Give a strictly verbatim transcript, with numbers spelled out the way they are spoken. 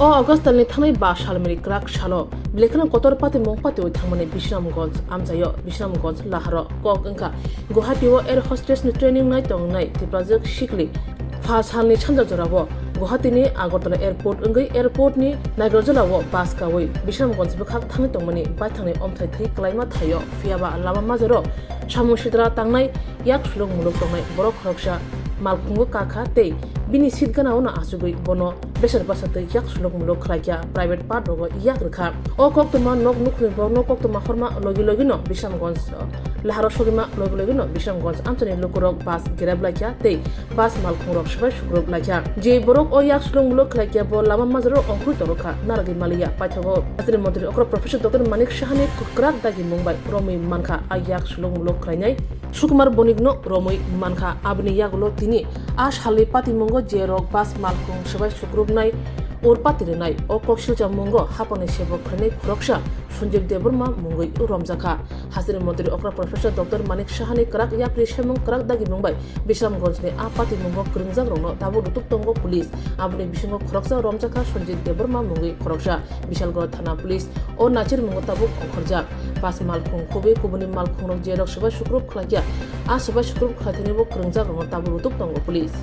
O August talni thanai ba salmiri kwrak salo belai kheno kotor patimung patio thangmani Bisramganj amchaio, Bisramganj laharo kok wngkha Guwahati o air hostess ni training nai tongnai Tiprajwk sikli. Pha salni sanja jorao Guwahati ni Agartala airport wngwi airport ni Nagarjula o bus kawi Bisramganj bwkhak thangwi tongmani baithangni omthai thwi kwlaima thaio, phiyaba lama majaro samung sitra tangnai yak suluk muluk tongnai borok khoroksa malkhungo kakha tei bini seat gana-o no achugwi bono besar basa tei yak suluk muluk khlaikha, private part rogo yak rwkha. O koktwma nok nukhungni borokno koktwma horma logi logi no Bisramganj laharo sogima logi logi no Bisramganj amchani lukurok bus grab laikha tei bus malkhungrok swbai sukrub laikha. Je borok o yak suluk muluk khlaikha bo lama majaro ongkhorwi tongkha, narwgwi maliya. Paithago hasteni montri okra Professor Doctor Manik Sahani kwrak dagi mung bai romwi mankha a yak suluk muluk khlainai. Sukumar Bonikno romwi mankha. Aboni yagulo tini a salni patimungo je rok bus malkhung swbai sukrubnai ur pati rwnai, o koksilcha mungo hapangni sebok khlainai khoroksa Sanjeev Debbarma mungwi romjakha. Hasteni montri okra Professor Doctor Manik Sahani kwrak yapri semung kwrak dagimung bai Bisramganjni a patimungo kwrwngjakrokno tabuk lutuk tongo police. Aboni bisingo khoroksa romjakha Sanjeev Debbarma mungwi khoroksa. Bishalgarh thana police o nachirmungo tabuk ongkhorjak. Bus malkhung khubui kubuni malkhungrok jerok swbai sukrub khlaikha, a swbai sukrub khlaithanaibo kwrwngjakrokno tabuk lutuk tongo police.